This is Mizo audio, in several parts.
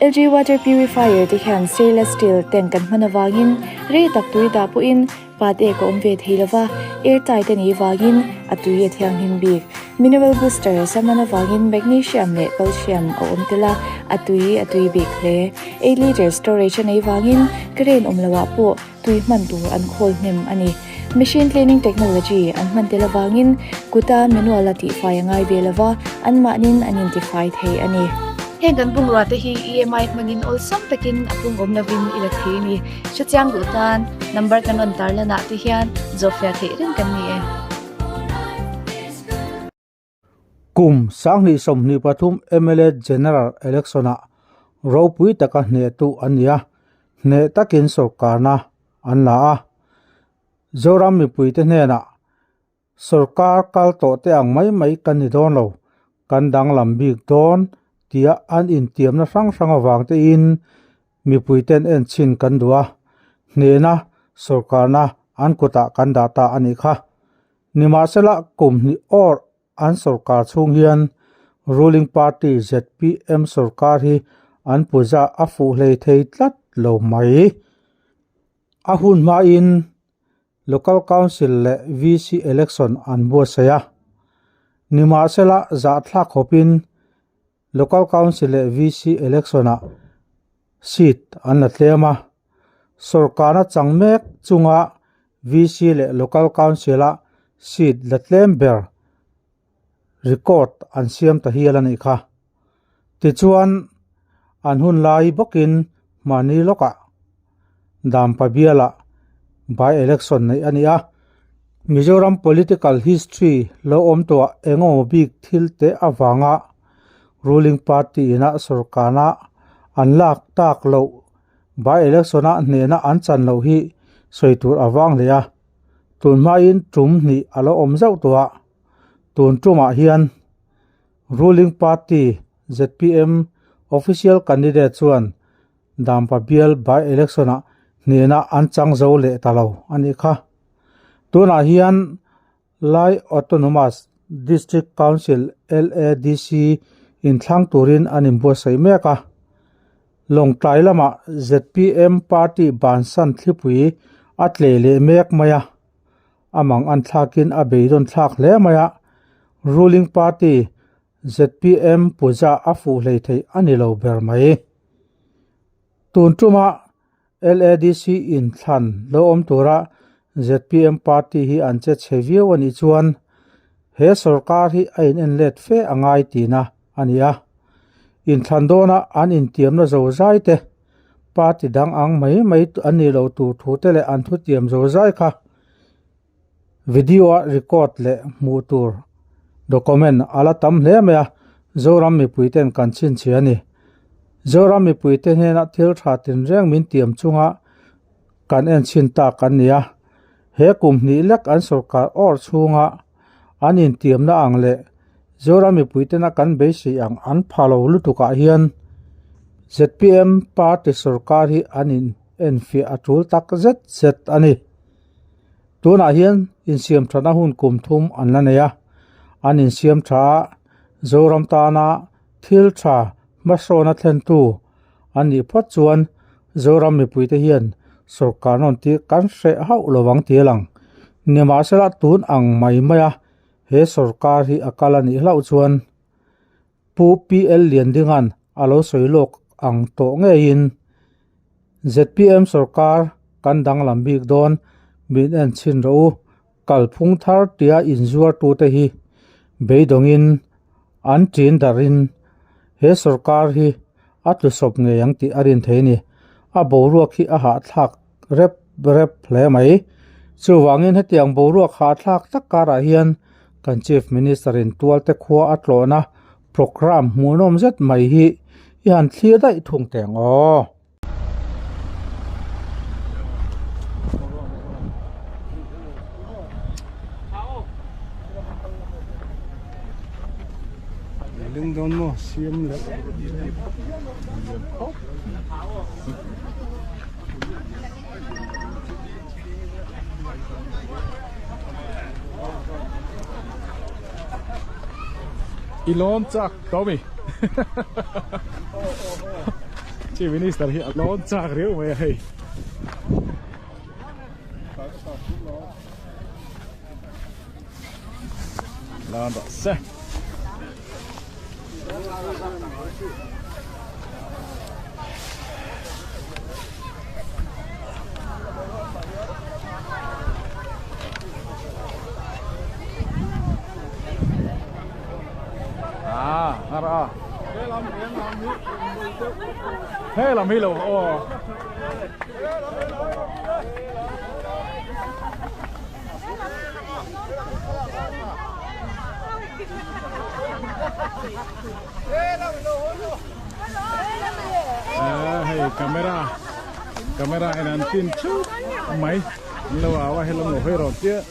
LG water purifier te hian stainless steel tank an hman avangin rei tak tui dah pawhin pat ek a awm ve thei lova, air tight a nih vangin a tui a thianghlim bik. Mineral booster a hman avangin magnesium leh calcium a awm tel a, a tui a tui bik hle. 8 litre storage a neih vangin current awm loah pawh tui hman tur an khawl hnem a ni. Machine cleaning technology an hman tel avangin kuta manual a tihfai a ngai ve lova, anmahnin an intifai thei a ni. Heng kan bungrua te hi EMI hmangin awlsam takin a pung awm lovin i la thei a ni. Hrechiang duh tan number kan rawn tarlan ah te hian zawhfiah theih reng kan ni e. Kum 2023 mla General Election-ah ropui taka hnehtu an ni a, hneh takin sorkarna an la a. Zoram mipuite hnenah sorkar kal tawh te ang mai mai kan ni dawn lo, kan danglam bik dawn tia an intiamna hrang hrang avang tein mipuiten en chhin kan duh a, hnehna sorkarna an kutah kan dah ta a nih kha. Nimahsela kum hnih awr an sorkar chhung hian ruling party zpm sorkar hi an puja a fuh hlei thei tlat lo mai. A hun hmain Local Council leh VC election an buatsaih a. Nimahsela zahthlak khawpin Local Council leh VC election-ah seat an la tlem a, sorkarna chang mek chunga VC leh Local Council-a seat la tlem ber record an siam ta hial a nih kha. Tichuan, an hun lai bawkin mahni lawkah Dampa bialah by-election neih a ni a. Mizoram political history lo awm tawhah engemaw bik thil te avanga ruling party ina sorkarna an lak tak loh by-election-a hnehna an chan loh hi sawi tur a vang hle a. Tun hmain tum hnih a lo awm zauh tawh a, tun tumah hian ruling party zpm official candidate chuan Dampa bial by election ah hnehna an chang zo leh ta lo a nih kha. Tunah hian Lai Autonomous District Council, LADC, inthlang turin an inbuatsaih mek a. Lawngtlai lamah zpm party bansan thlipui a tleh leh mek mai a, a mang an thlakin a beidawn thlak hle mai a, ruling party zpm puja a fuh hlei theih a ni lo ber mai. Tun tuma LADC inthlan lo awm tura zpm party hi an che chhe viau a nih chuan he sorkar hi a in en let fe a ngai tihna a ni a. Inthlan dawna an intiamna zo zai te, party dang ang mai mai an nih loh tur thu te leh an thutiam zo zai kha Video a record leh hmuh tur document a la tam hle mai a, Zoram mipui ten kan chhinchhiah a ni. Zoram mipui te hnena thil tha tinreng min tiam chunga kan en chhin tak an ni a, he kum hnih lek an sorkar awr chhunga an intiamna ang leh Zoram mipui tena kan beisei ang an pha lo lutukah hian zpm party sorkar hi an in enfiah a tul tak zet zet a ni. Tunah hian insiam thatna hun kum thum an la nei a, an insiam tha a, Zoram tana thil tha hmasawna thlentu an nih phawt chuan Zoram mipuite hian sawrkar nawn tir kan hreh hauh lo ang tih a lang. Nimahsela tun ang mai maia he sawrkar hi a kal a nih hlauh chuan Pu PL Liandinga'n a lo sawi lawk ang tawh ngeiin zpm sawrkar kan danglam bik dawn min en chhin rawh u, kalphung thar tia inzuartute hi beidawngin an ṭin darhin he sawrkar hi a tlusawp ngei ang tih a rin thei a ni. A boruak hi a hahthlak rep rep hle mai. Chuvangin hetiang boruak hahthlak tak karah hian kan Chief Minister in tualte khua a tlawhna programme hmuhnawm zet mai hi i han thlir daih thung teh ang aw. Lung dawn maw siam leh I lawm chak Tommy. Chief Minister hi a lawn chak riau mai a hei. Lawn rawh se. À, ngar a. He lam hi lo aw. Hei camera camera en an tin thup mai an lo au a helam lo hawi rawn chiah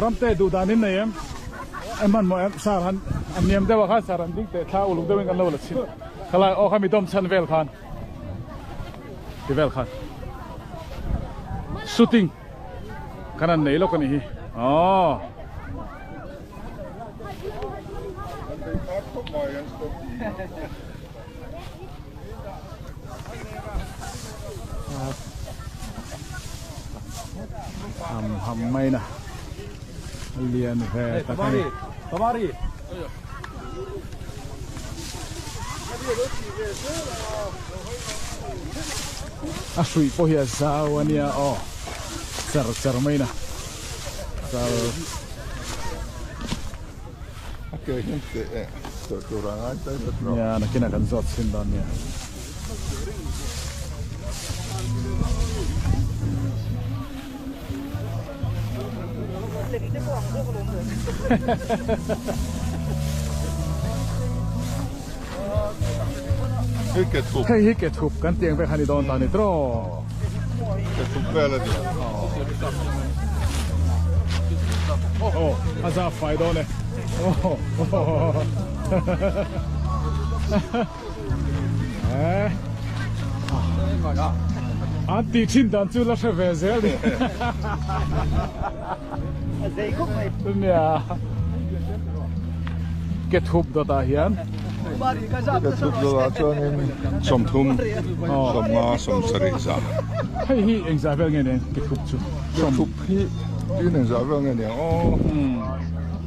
Ramte duh dan in nei em em hmanhmawh em sar han an niam deuh ah khan sar an ding teh thla uluk deuhin kan lo la chhin khalai aw kha mi dawm chhan vel khan ti vel khan shooting khan an nei lawk a nih hi aw. Ham ham mai na lian ve tak a ni. A hruih pawh hi a zau a nia aw char char mai na char. A ke hian teh eh tawh tur a ngai tlai vat lo. Nia nakinah kan zawt chhin dawn nia. Hei ke thup. Hei hi ke thup kan tiang vek a ni dawn ta ni tawh. Ke thup vel a ni. Aw a za fai dawn e. An tih thin dan chu la hre ve zel ni. Nia. Ke thup dawtah hian. Ke thup dawtah chuanin sawmthum, sawmnga, sawmsarih za. Hei hi engzah vel nge nen ke thup chu? Ke thup hi tin engzah vel nge niang aw.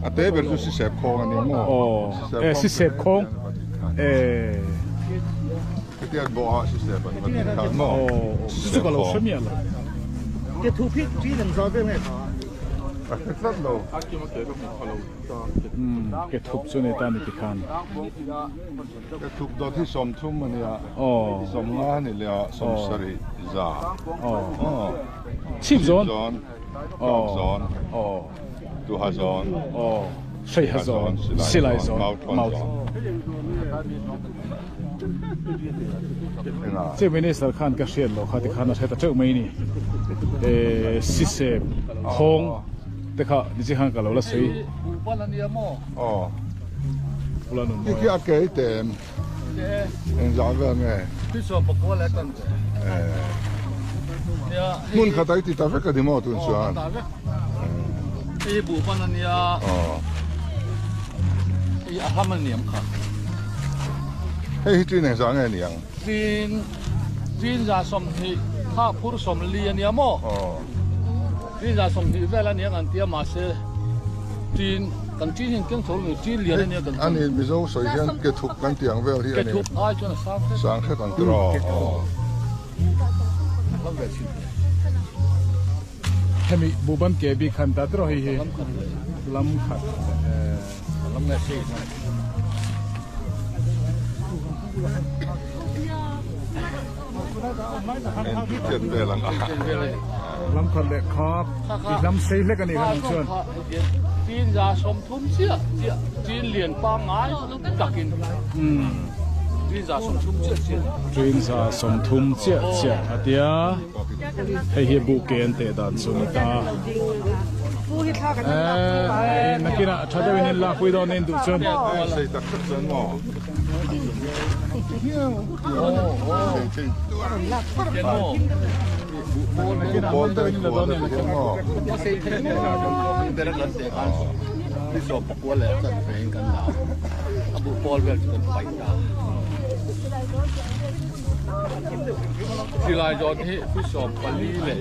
A te ber chu sisep khawng a ni maw? Aw, e sisep khawng. E. Khatiang bawhah sisep an va tih khan maw? Aw, chu chu ka lo hre miah lo. Ke thup hi tin engzah vel nge kha? A hre tlat lo. Umm, ke thup chu nei ta ni tikhan. Ke thup dawt hi 30 a nia. Aw. 50 a ni leh a, 70 za. Aw. Aw. Chhip zawn. Chhip zawn. Kawk zawn. Aw. Tuha zawn. Aw. Hreiha zawn. Silai zawn. Mau zawn. Chief Minister khan ka hriat loh kha tikhan a hre ta teuh mai ni. Eh, sisep khawng te kha nichi khan ka lo la sawi. Aw. Pula nun Khi khi a ke i tem. Eng zah vel nge? Hmun khat a i ti ta vek a ni maw tun chuan? Hei hi tin eng zah nge ni ang? Ani Mizo sawi hian ke thup kan tih ang vel hi a ni. Sang hret ang tiraw? Aw. Hemi Buban ke bik han ta tiraw hei hi lam khat. Lam khat leh khak i hlam sei hlek a nih kha nang chuan. Tin za 30 chiah chiah a tia hei hi buh ke an teh dan chu a ni ta. Eh, nakinah tha deuhin in lakpui dawn in duh chuan. Sei tak tak chuan maw? Nakinah man deuhin in la dawn nia nakinah. Silai zawn hi 24 leh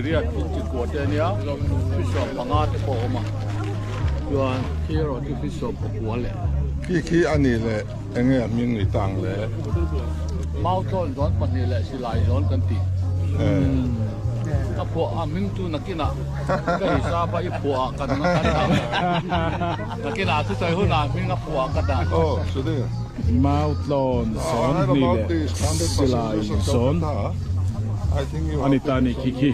Riat chi kua te ania 15 te pawh a awm a chuan khi erawh chu 19 leh. Khi khi a nih leh eng nge a hming ni tang le? Mautlawn zawn pahnih leh silai zawn kan ti. Ka phuah a hming chu nakinah ka hisap a i phuah ah kan kan dah nakinah thusawi hunah hming a phuah ah ka dah. Oh, Sudhir. Mautlawn zawn hnih leh silai zawn a ni ta ni khi khi.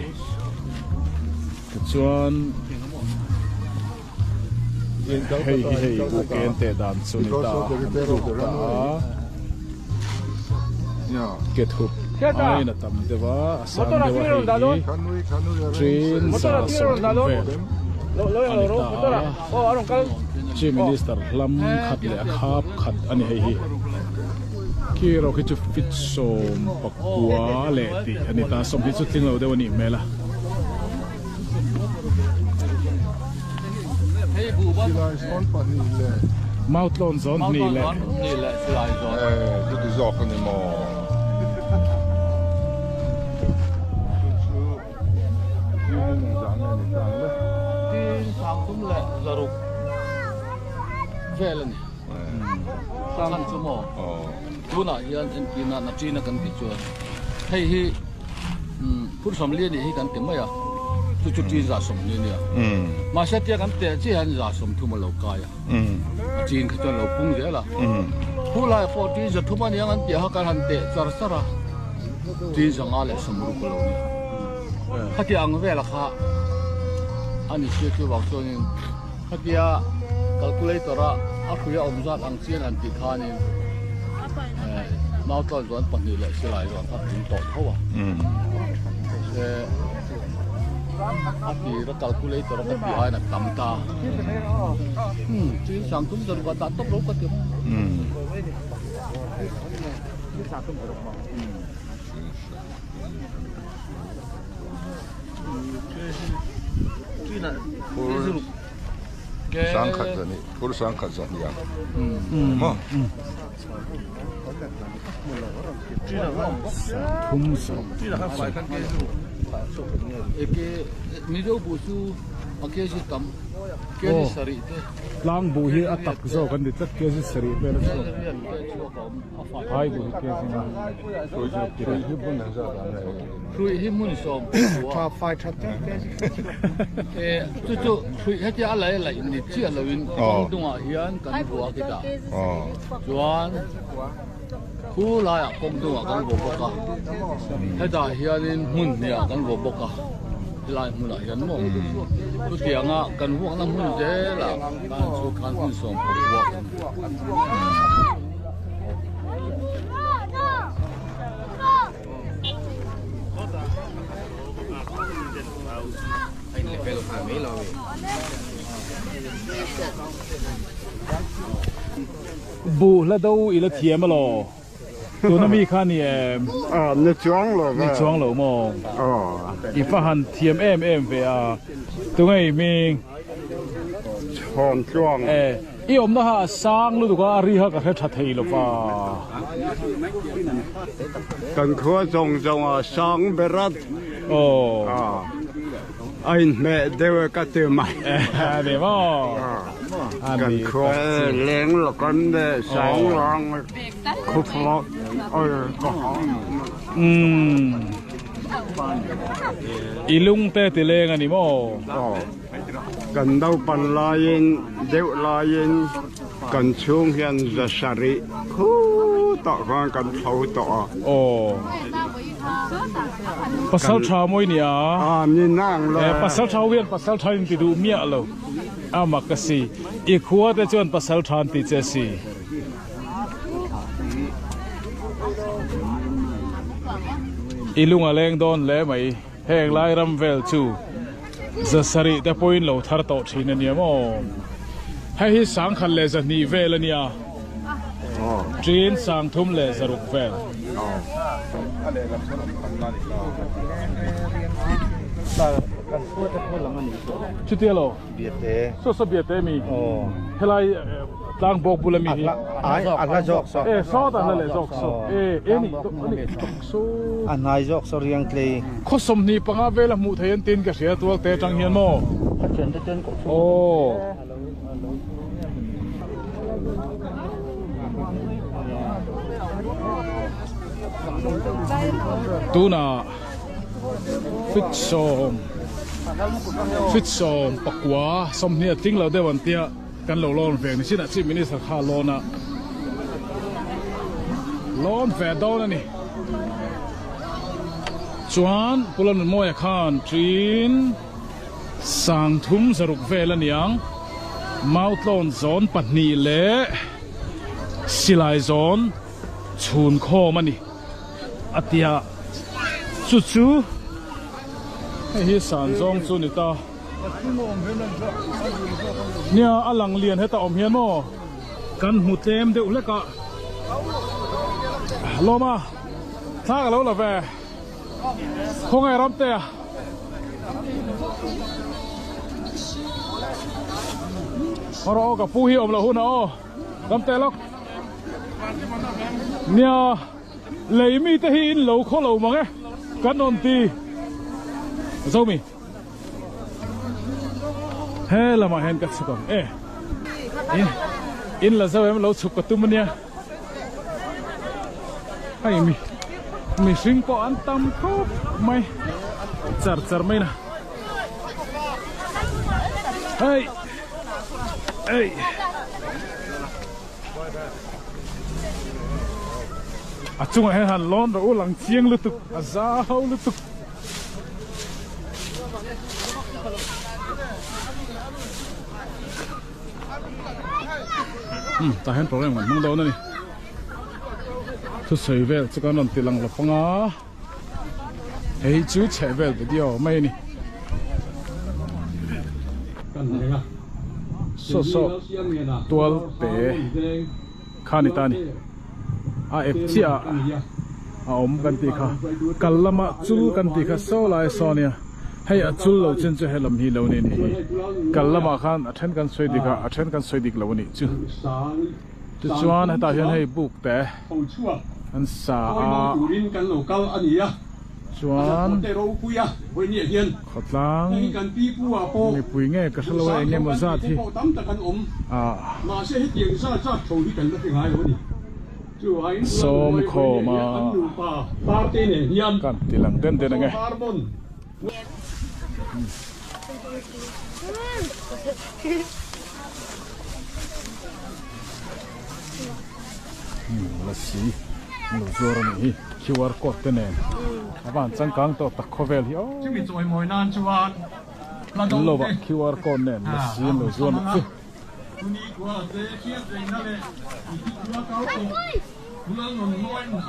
Tichuan hei hi hei buhken teh dan chu ni ta a han tluk ta a ke thup aiin a tam deuh a a sang deuh a hei hi train za 30 vel a ni ta a Chief Minister hlam khat leh a khap khat a ni hei hi khi erawh khi chu feet 19 leh tih a ni ta 20 chu tling lo deuh a nih hmel a. Mautlawn zawn hnih leh. Chuti zawk a ni maw? Chu chu Union engzah nge ni tang le? Tin sangthum leh zaruk vel a ni. Chhan chu maw? Tunah hian entirna Naṭina kan tih chuan hei hi phur 40 anih hi kan ti mai a, chu chu ṭin 30 a nia. Mahse tia kan teh chiah hian 30 a lo kai a, a ṭin kha chuan a lo pung zel a. Phur laiah pawh ṭin 300 a niang an tih a kha kan han teh char char a, ṭin 560 a lo nia. Khatiang ang vela kha a ni sia chuvang chuanin Khatia calculator a a hrui a awm zat ang chian han tih khanin mau tlawn chuan pahnih leh silai chuan kha pung tawh tho a. Mahse a tir a calculator a ka tih aiin a tam ta. Hmm, chuin sang tum zaruk ah dah tawp lo ka ti. Sangkhat zahnih phur sangkhat zahnih ang maw. Tlang buh hi a tak zawk an ni tlat kg sarih vel a chhuak. Hai buh hi kg nga. Hruih hi hmun sawm tha fai tha te te chu chu hruih hetia a lai laih ni chiah loin kawng dungah hian kan vua khi ta chuan khu laiah kawng dungah kan vua bawk a hetah hianin hmun hniah kan vua bawk a helai hmunah hian maw chutianga kan vuakna hmun zelah khan chu khan hmun sawm pawh vuak. Buh hla do i la thiam alaw? Tuna mi kha ni em? Ni chuang lo ve. Ni chuang lo maw? I va han thiam em em ve a. Tunge i hming? Chhawn tluang. I awmna kha a sang lutuk a, a ri kha ka hre tha thei lo va. Kan khua zawng zawng a sang ber a. Aw. A inhmeh deuh e ka ti mai. A ni maw? Kan khua leng lawk an leh sang lang khawphlawh ka ha. Umm. I lungte ti leng a ni maw? Aw. Kan naupan laiin deuh laiin kan chhung hian za sarih khutah khan kan tho tawh a. Aw. Pasal tha mawi nia. A ni nang le. Pasal tha ho hian pasal tha in ti duh miah lo. A mak ka si. I khua te chuan pasal tha an ti che si. I lung a leng dawn hle mai. Heng lai ram vel chu. Zasarih te pawhin lo thar tawh thin a nia maw? Hei hi sangkhat leh zahnih vel a nia. Ṭin sangthum leh zaruk vel. Chutia lo? Saw saw biate mi? Helai tlang bawk bula mi hi? A hla zawk saw. E sawtah hla leh zawk saw. E e ni a ni tak saw. A hnai zawk saw riang tlei. Khaw 25 vela hmuh theih an tin ka hria tual te atang hian maw? Aw. Tunah fit sawm fit sawm pakua sawmhnih a tling lo deuh an tia kan lo lawn ve ni chinah chief minister kha a lawn a lawn ve dawn a ni chuan Pu Lalnunmawia khan ṭin. Sangthum zaruk vel a niang. Mautlawn zawn pahnih leh silai zawn chhun khawm a ni a tia chu chu hei hi san zawng chu ni ta. Nia a lang lian heta awm hian maw kan hmu tlem deuh hlek a lawm a thla ka lo la ve. Khawngaih ram te a. Rawh aw ka pu hi awm loh hunah aw ram te lawk. Nia lei mi te hi in lo khaw lo mang e kan rawn ti Zomi. He lamah hian ka chhuk ang e. In in la zo em lo chhuk ka tum ania. Hei mi mihring pawh an tam khawp mai char char mai na. Hei ei a chungah hian han lawn rawh u lang chiang lutuk a zau lutuk. Um tah hian program kan hmang dawn a ni thusawi vel chu kan rawn ti lang lo panga hei chu chheh vel video mai a ni saw saw tual te kha ni ta a ni a ep chiah ah a awm kan tih kha kal lama chul kan tih kha saw lai saw nia hei a chul lo chin chu helam hi lo ni ni hi kal lamah khan a then kan sawi dik a a then kan sawi dik lo a nih chu tichuan hetah hian hei buk te an sa a chuan khawtlang mipui nge ka hrelo a eng emaw zat hi ah Sawm khawm a kan ti lang den den ang e. Lasi lo zuar a nih hi QR code te nen a van changkang tawh tak khawvel hi aw. Lova QR code nen lasi an lo zuar nih chu.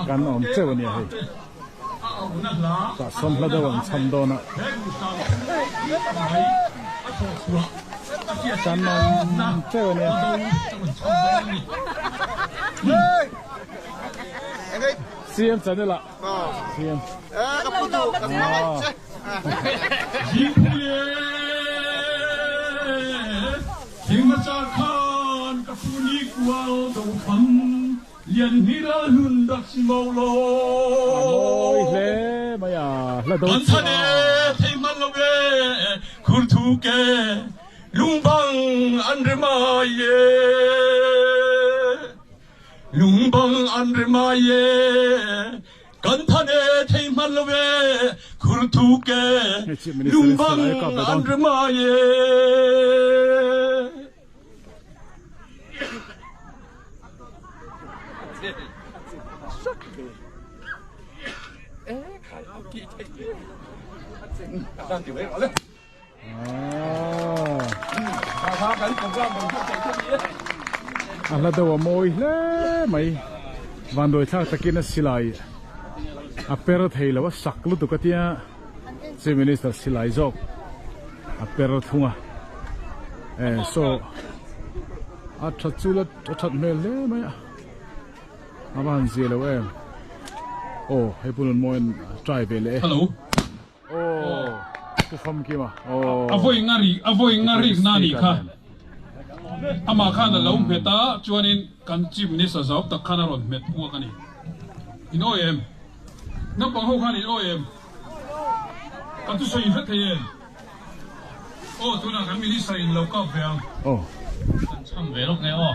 Kan awm cheuh a nia hei. Tah sawn hla deuh an cham dawn a. Kan awm cheuh a nia. CM channel ah. CM. A mawi hle mai a, hla do chu a. Kan than e thei hman lo e khur thuk e lungbang an rem ai e. A hla deuh a mawi hle mai vanduai thlak takin a silai a per thei lo a sak lutuk a tia chief minister silai zawk a per thung a eh saw a tha chu la a that hmel hle mai a a va han zia lo em aw hei pawh rawn mawi a try ve leh e Hello aw pu famkim a aw a vawi nga ri a vawi nga rik na ni kha amah khan a lo hmet a chuanin kan chief minister zau tak khan a rawn hmet puak a ni in awi em naupang ho khan in awi em. Ka thusawi hre thei em? Aw tunah kan minister in lo kap ve ang. Aw. Kan chham ve lawk nge aw.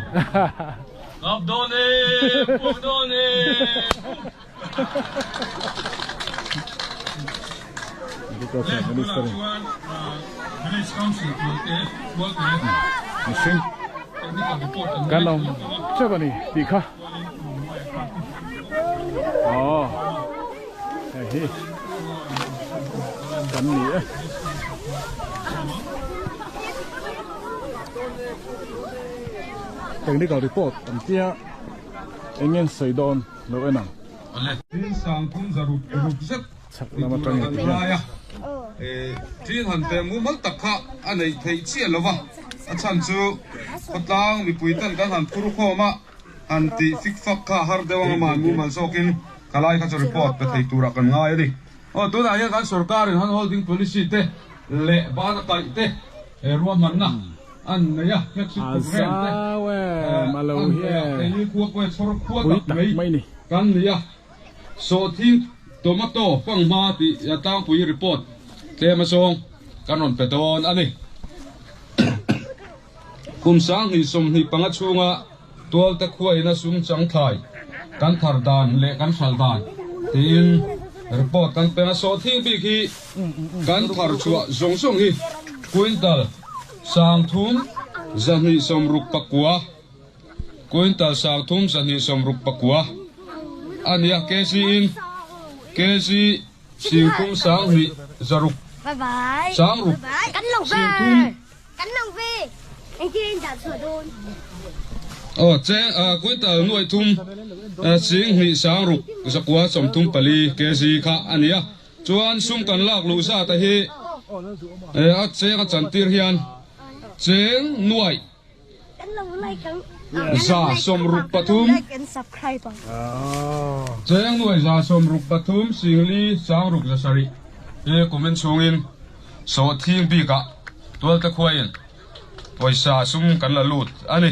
Kap dawn e, puak dawn e. Agriculture Le minister tunah chuan village council tualte tualte mihring technical report kan kan awm teuh a ni tih kha. Aw. Hei hi kan ni e. Technical report an tia eng nge an sawi dawn lo en ang. Chhak lam atang in ti hian. Tin han pe mumal tak kha a neih theih chiah lo va, a chhan chu khawtlang mipui ten kan han phur khawm a. Han tih fik fak kha har deuh ang a, mumal zawkin ka lai kha chu report pe thei turah kan ngai a ni. Aw tunah hian kan sorkarin hand holding policy te leh bana kaih te ruahmanna an nei a, flagship program te an nei a, keini khua pawh hi chhawr khua tak mai kan ni a. Sawhthing tomato fanghma tih tlangpui report tlem azawng kan rawn pe dawn a ni. Kum 2025 chhunga tualte khuaina sum changthlai kan thar dan leh kan hralh dan tiin report kan pen a. Sawhthing bik hi kan thar chhuah zawng zawng hi quintal 3269, quintal 3269 a ni a, kg in kg 36,600 sangruk 30. Aw che quintal nuaih thum 26,934 kg kha a ni a, chuan sum kan lak luh zat a hi a cheng a chantir hian cheng nuaih 163, cheng nuaih 163 singli sangruk 700 hi kumin chhungin sawhthing bikah tualte khuaiin pawisa sum kan la lut a ni.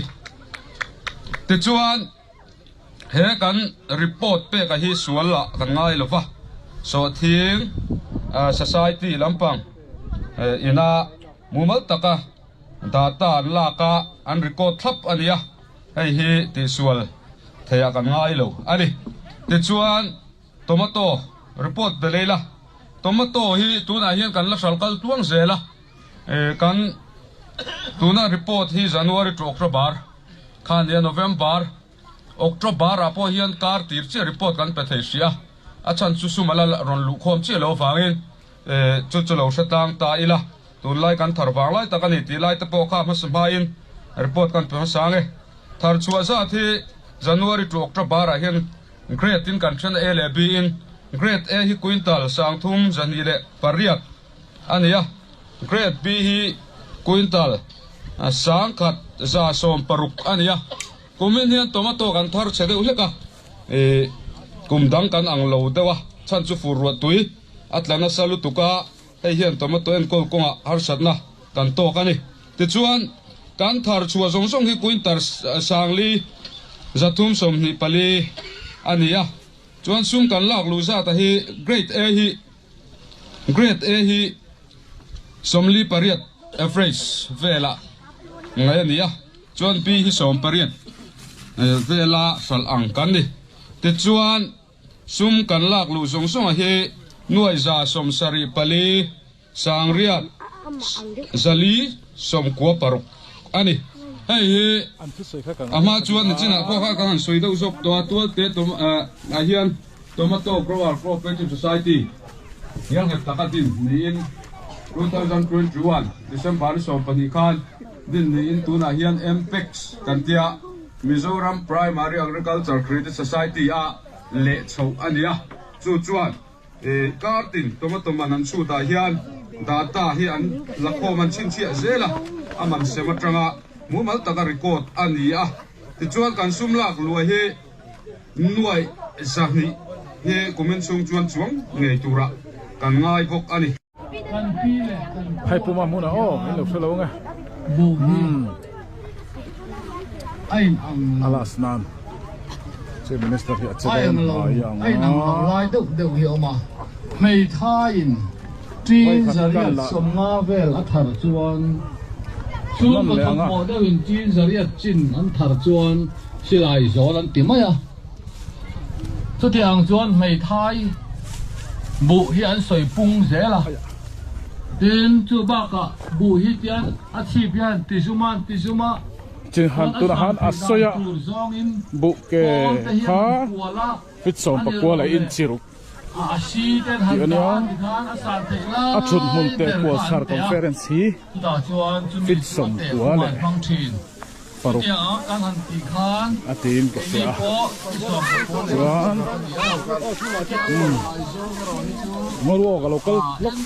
Tichuan he kan report peka hi sual lah kan ngai lo va, sawhthing society lampang ina mumal taka data an lak a, an record thlap a ni a, hei hi tihsual theihah kan ngai lo a ni. Tichuan tomato report pe lei la, tomato hi tunah hian kan la hral kal tluang zel a, kan tuna report hi January to October kha a nia, November, October ah pawh hian kar tir chiah report kan pe thei hrih a, a chhan chu sum a la rawn luh khawm chiah lo avangin chu chu lo hre tlang ta ila, tunlai kan thar vang lai tak a ni tih lai te pawh kha hmasa hmain report kan pe hmasa ang e. Thar chhuah zat hi January to October ah hian grade in kan then a, A leh B in, grade A hi quintal 3208 a ni a, grade B hi quintal 1160 a ni a. Kumin hian tomato kan thar chhe deuh hlek a, ih kum dang kan ang lo deuh a, chhan chu fur ruah tui a tla nasa lutuk a, hei hian tomato enkawl kawngah harsatna kan tawk a ni. Tichuan, kan thar chhuah zawng zawng hi quintal 5324 a ni a, chuan sum kan lak luh zat a hi grade A hi grade A hi 48 average velah ngaih a ni a. Chuan pi hi 18 vela hralh ang kan ni. Tichuan sum kan lak luh zawng zawng a hi nuai 74 sangriat 496 a ni. Hei hi a hma chuan nichinah pawh kha ka han sawi deuh zawk tawh a, tualte ah hian Tomato Grower Cooperative Society hian nghet taka din niin 2021 December ni 12 khan Din niin tunah hian MPECS kan tia Mizoram Primary Agriculture Credit Society a leh chhoh a ni a, chu chuan kar tin tomato man an chhutah hian Data hi an lakhawm an chhinchhiah zel a, a man sem atanga mumal taka record a ni a. Tichuan kan sum lak luai hi nuaih 200 hi kumin chhung chuan chuang ngei turah kan ngai bawk a ni. Hei puma hmunah aw in lo hre lo ang e. A last nan Chief Minister hi a che dawn hnai ang a. A inang lo lai deuh deuh hi a awm a, hmeithaiin tin zariat 50 vel a thar chuan chhungkaw thawkmawh deuhin tin zariat chin an thar chuan silai zawl an ti mai a. Chutiang chuan hmeithai buh hi an sawi pung zel a, tin chu bakah buh hi tian a chhip hian ti zum a, an ti zum a, Chin han tunah han a sawi a, buh ke kha fit 19 leh inch ruk tih a nia, a thut hmun teh kual circumference hi fit 90 leh paruk a tiin ka hria a, chuan umm ngawruak a lo kal lawk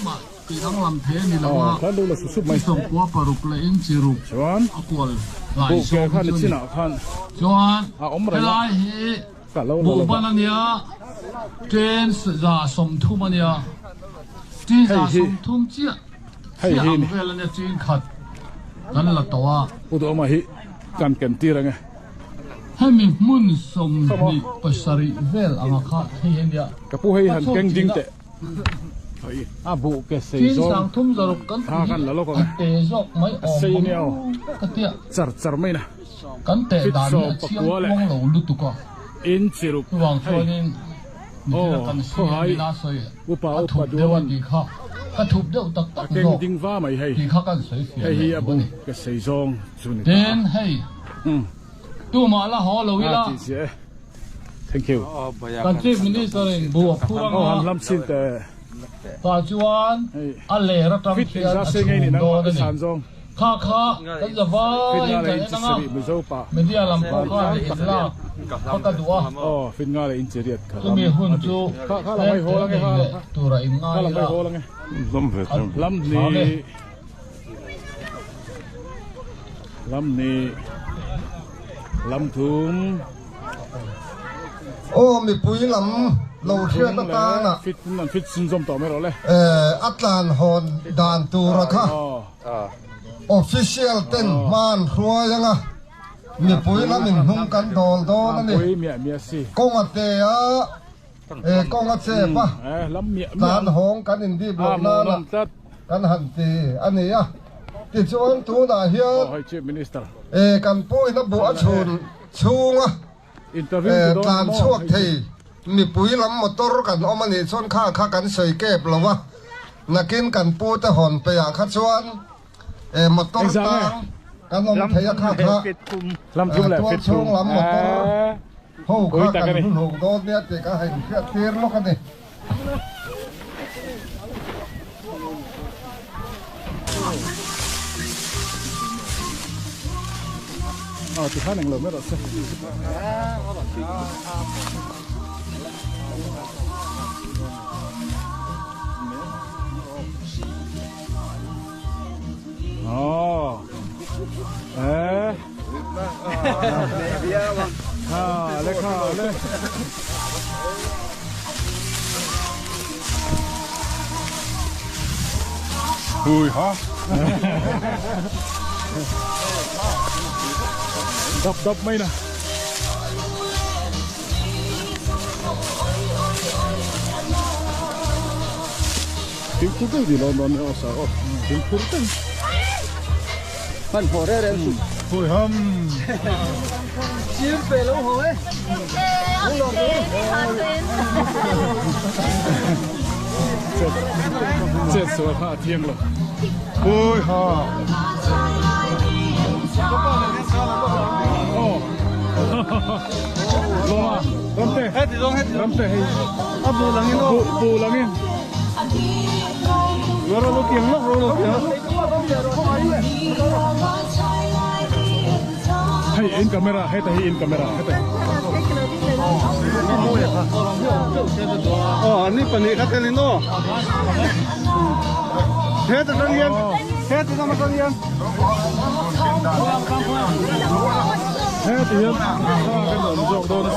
aw khan lo la su sup mai chuan buh ke khan ni chinah khan a awm reng a ka lo la lova hei hi. Hei hi ni. Pu Duhawma hi kan ken tir ang e. Hemi hmun 27 vel anga kha hei hi nia. Ka pu hei han keng ding teh. A buh ke sei zawng kha kan la lawk ang e. A sei a nia aw. Char char mai na. Fit 19 leh inch ruk hei. Aw khawhai upa upa duan a keng ding va mai hei hei hi a bu ka sei zawng chu ni ta a umm a tih chiah e thank you aw han hlam chin teh hei fit engzah sei ngei ni nangmah i san zawng fit nga leh inchi sarih mizo pa van tlang tak aw fit nga leh inchi riat kha lam a ti kha kha lam ai hawl ange kha kha lam ai hawl ange lam ni lam ni lam thum Aw mipui lam lo hriat atana fit an fit sin zawm tawh mai rawh le. A tlan hawn dan tura kha official ten hma an hruai anga mipui lam in hnung kan dawl dawn a ni. Kawng a te a, kawng a chep a, tlan hawng kan inbik loh nana kan han ti a ni a. Tichuan tunah hian kan pu in a buh a chhun chhunga tlan chhuak thei mipui lam motor kan awm a nih chuan kha kha kan sawi kep lo a, nakin kan pu te hawn peih ah kha chuan motor tang kan awm thei a kha kha tual chhung lam motor ho kha kan hnuhnung dawn nia tih ka han hriat tir lawk a ni. Aw ti khan englo mai rawh se. Aw. Eh. Ha le kha le. Hui ha. Dap dap mai na. Fimkhur deuh ni lo dawn e aw sir aw fimkhur deuh. Hman hmawh reng reng suh. Hui ham. Chim pe lo ho e. Chet sual kha a thiang lo. Hui ha. Aw. Lawma. Ramte. Ramte hei. A bu langin aw. Bu bu langin. Ro lo kiang lawk ro lo kiang. Hei in camera heta hi in camera heta. Aw ani pahnih kha telin aw. Heta tang hian heta tang atang hian Heti hian thla kan awm zawk dawn a.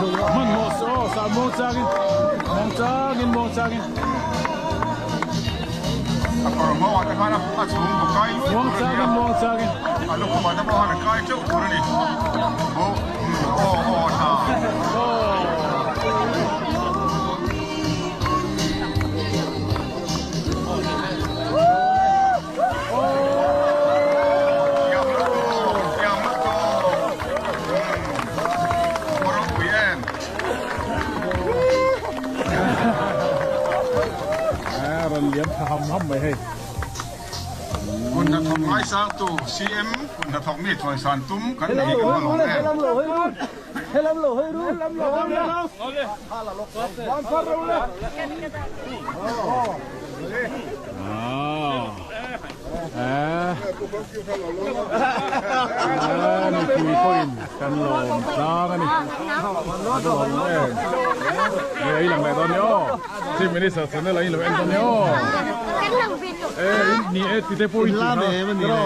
Hmanhmawh suh aw, sah muang changin, muang changin, muang changin. Muang changin, muang changin. A rawn liam tha ham ham mai hei. Kun hnathawk ngaisangtu CM kun hnathawk mi thuaisan tum kan nei hi kan va lawm em. Mipui pawhin kan lawm tlang a ni. A lawm em? Hei lang leh dawn ni aw. Chief Minister channel a in lo en dawn ni aw. E ni e ti te pawh in ti kha.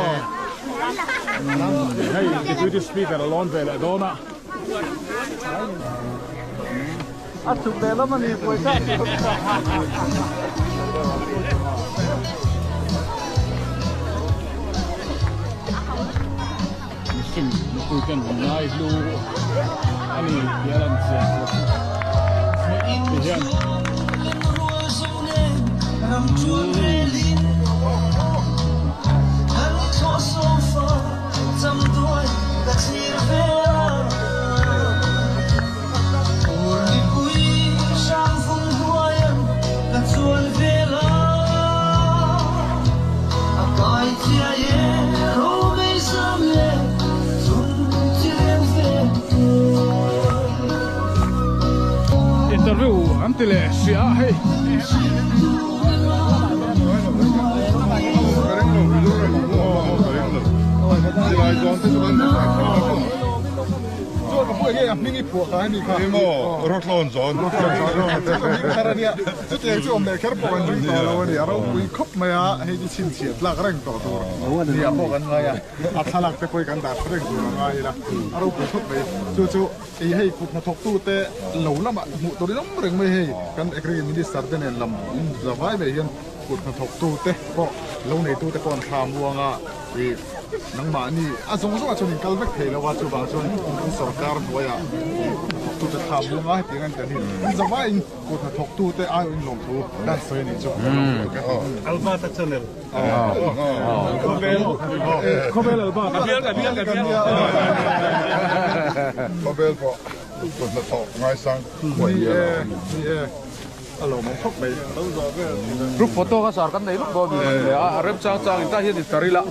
Hei Deputy Speaker a lawn ve leh dawn a. A chhuk leh lam a ni pawisa. Mihring mipui ten ngai hlu a ni tih a lan chian bawk ti hian. Interview an ti leh sia hei. Nangmahni a zawng zawngah chuan in kal vek thei lo a, chuvang chuan kan sorkar hnuaiah hnathawktute thla muang a hetiang an kan hi zavaiin kut hnathawktute aiawhin lawmthu kan sawi a nih chu. Albata channel. Khawvel Khawvel Albata. Khawvel pawh kut hnathawk ngaisang huai hian a awm. Ni e. A lo mawm khawp mai. Group photo kha sar kan nei lawk dawn a ni a, a rem chang chang in tah hian in tar ila.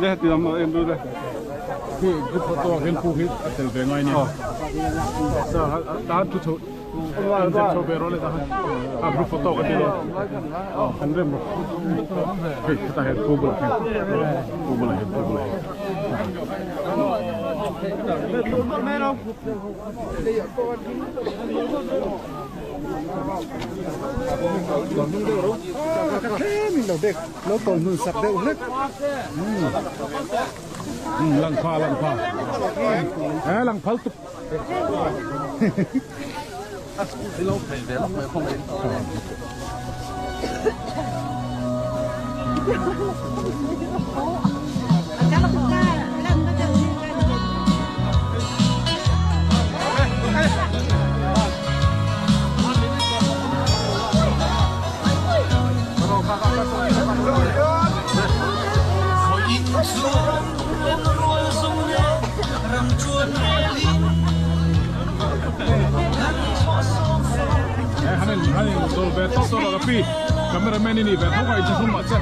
Le ti lam en du le. Khi group photo ah khian pu hi a tel ve ngai nia. Sa tan thu chho an zep chho ve rawh le ta han. A group photo ka ti lo. An rem rawh. Hei hetah hian pu bulah hian pu bulah hian pu bulah hian. Lang pha lang pha eh lang phal tuk Han in han in dol ve tawk tawk a ka pi. Cameraman i nih ve tho ka inchhung mah che.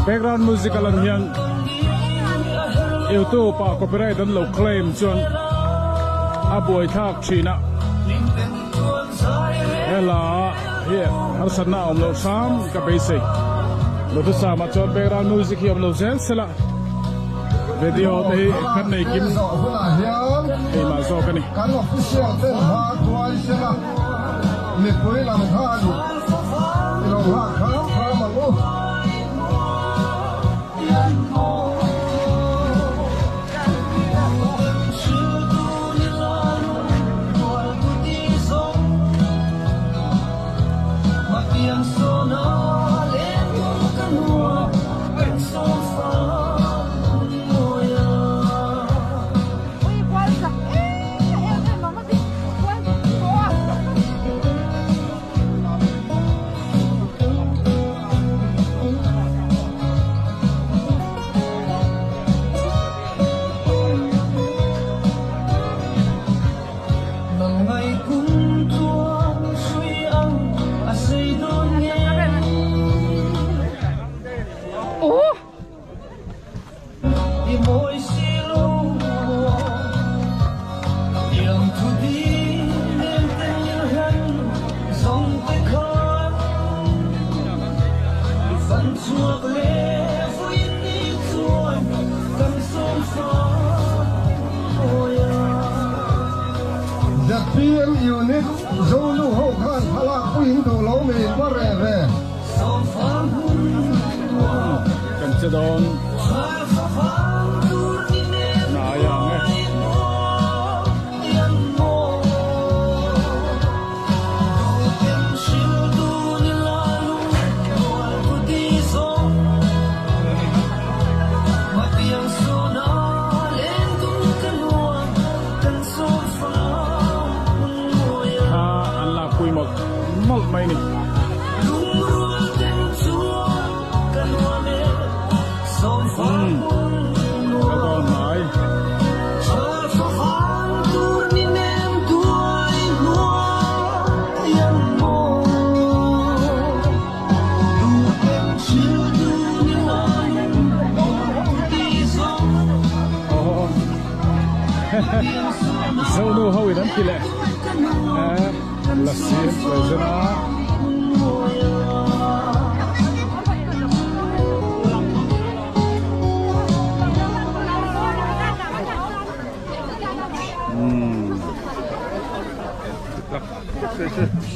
Background music a lan hian YouTube ah copyright an lo claim chuan a buai thlak thin a hela hi harsatna a awm loh hram ka beisei Lotusam ah chuan background music hi a awm lo zel sela video te hi kan nei kim keimah zawk a ni. Kan official ten hma tuai sela mipui lam khan i lo nghak hram hram ang u. ZPM unit Zonu ho khan thlalak puiin duh lo mi in va reh ve. Kan che dawn hnai ang e. Thla an lakpui mawlh mawlh mai ni. Umm ka dawn hnai. Zonu ho in an ti leh lasi an present a.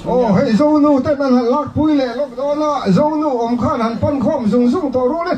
Aw hei Zonu ten an han lakpui leh lawk dawn a, Zonu awm khan han pan khawm zung zung tawh ru le.